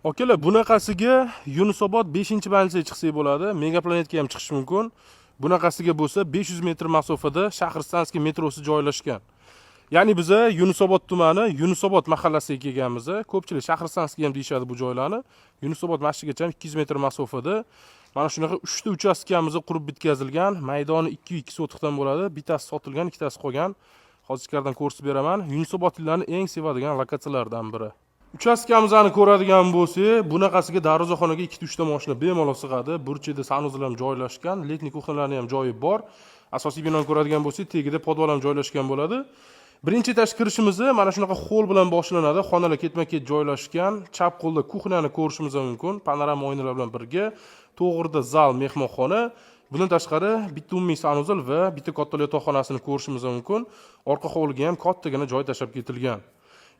Akalar, bunaqasiga Yunusobod 5 больница ga chiqsak bo'ladi, Megaplanetga ham chiqish mumkin. Bunaqasiga bo'lsa 500 metr masofada Shahristonskiy metrosi joylashgan. Ya'ni biza Yunusobod tumani Yunusobod mahallasiga kelganmiz. Ko'pchilik Shahristonskiy ham deyishadi bu joylarni. Yunusobod masjidigacha ham 200 metr masofada mana shunaqa uchta uchastkamiz qurib bitkazilgan. Maydoni 2,2 sotixdan bo'ladi. Bittasi sotilgan, ikkitasi qolgan. Hozir ichkaridan ko'rsatib beraman. Yunusobodliklarni eng sevadigan lokatsiyalardan biri. Uchastkamizni ko'radigan bo'lsak, bunaqasiga darvozaxonaga ikkita, uchta mashina bemalol sig'adi. Burchida санузел ham joylashgan, летний кухня larni ham joyi bor. Asosiy binoni ko'radigan bo'lsak, tagida podval ham joylashgan bo'ladi. Birinchi etaj kirishimizni mana shunaqa xoll bilan boshlanadi. Xonalar ketma-ket joylashgan. Chap qo'lda кухня ni ko'rishimiz mumkin, panorama oynalar bilan birga. To'g'rida zal, mehmonxona. Bundan tashqari bitta umumiy санузел va bitta katta yotoqxonasini ko'rishimiz mumkin. Orqa hovliga ham kattagina joy tashlab ketilgan.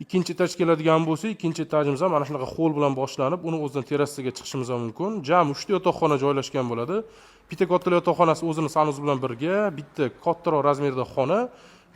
Ikkinchi etaj keladigan bo'lsak, ikkinchi etajimiz ham mana shunaqa xoll bilan boshlanib, uni o'zidan terrasaga chiqishimiz ham mumkin. Jami uchta yotoqxona joylashgan bo'ladi. Bitta katta yotoqxonasi o'zini санузел bilan birga, bitta kattaroq razmerda xona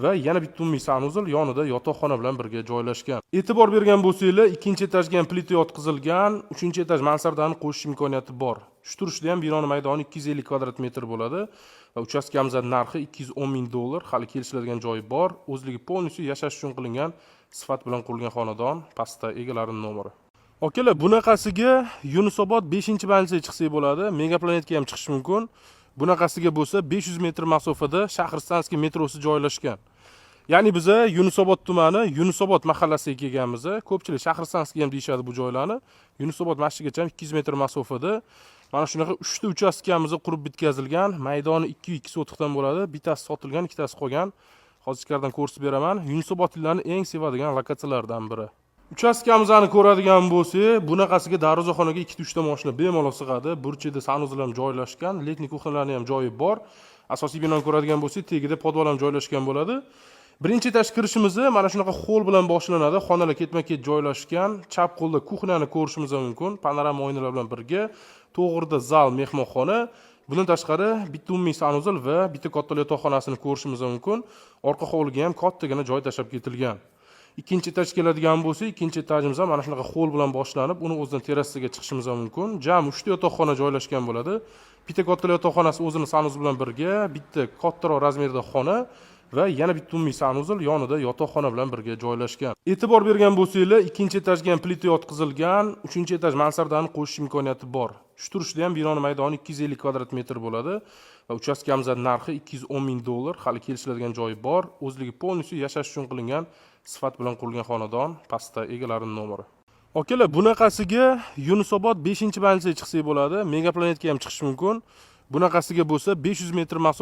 va yana bitta umumiy санузел yonida yotoqxona bilan birga joylashgan. E'tibor bergan bo'lsanglar, ikkinchi etajga ham plita yotqizilgan, uchinchi etaj mansardani qo'shish imkoniyati bor. Shu turishda ham binoni maydoni 250 kvadrat metr bo'ladi va uchastkamizni narxi 210 ming dollar, hali kelishiladigan joyi bor. O'zligi полностью yashash uchun qilingan, sifat bilan qurilgan xonadon. Pastda egalarining nomeri. Akalar, bunaqasiga Yunusobod 5 больница ga chiqsak bo'ladi, Megaplanetga ham chiqish mumkin. Bunaqasiga bo'lsa 500 metr masofada Shahristonskiy metrosi joylashgan. Ya'ni biza Yunusobod tumani Yunusobod mahallasiga kelganmiz. Ko'pchilik Shahristonskiy ham deyishadi bu joylarni. Yunusobod masjidigacha ham 200 metr masofada mana shunaqa uchta uchastkamiz qurib bitkazilgan. Maydoni 2,2 sotixdan bo'ladi. Bittasi sotilgan, ikkitasi qolgan. Hozir ichkaridan ko'rsatib beraman. Yunusobodliklarni eng sevadigan lokatsiyalardan biri. Uchastkamizni ko'radigan bo'lsak, bunaqasiga darvozaxonaga ikkita, uchta mashina bemalol sig'adi. Burchida санузел ham joylashgan, летний кухня larni ham joyi bor. Asosiy binoni ko'radigan bo'lsak, tagida podval ham joylashgan bo'ladi. Birinchi etaj kirishimizni mana shunaqa xoll bilan boshlanadi. Xonalar ketma-ket joylashgan. Chap qo'lda кухня ni ko'rishimiz mumkin, panorama oynalar bilan birga. To'g'rida zal, mehmonxona. Bundan tashqari bitta umumiy санузел va bitta katta yotoqxonasini ko'rishimiz mumkin. Orqa hovliga ham kattagina joy tashlab ketilgan. Ikkinchi etaj keladigan bo'lsak, ikkinchi etajimiz ham mana shunaqa xoll bilan boshlanib, uni o'zidan terrasaga chiqishimiz ham mumkin. Jami uchta yotoqxona joylashgan bo'ladi. Bitta katta yotoqxonasi o'zini санузел bilan birga, bitta kattaroq razmerda xona va yana bitta umumiy санузел yonida yotoqxona bilan birga joylashgan. E'tibor bergan bo'lsanglar, ikkinchi etajga ham plita yotqizilgan, uchinchi etaj mansardani qo'shish imkoniyati bor. Shu turishda ham binoni maydoni 250 kvadrat metr bo'ladi va uchastkamizni narxi 210 ming dollar, hali kelishiladigan joyi bor. O'zligi полностью yashash uchun qilingan, sifat bilan qurilgan xonadon. Pastda egalarining nomeri. Akalar, bunaqasiga Yunusobod 5 больница ga chiqsak bo'ladi, Megaplanetga ham chiqish mumkin. Bunaqasiga bo'lsa 500 metr masofa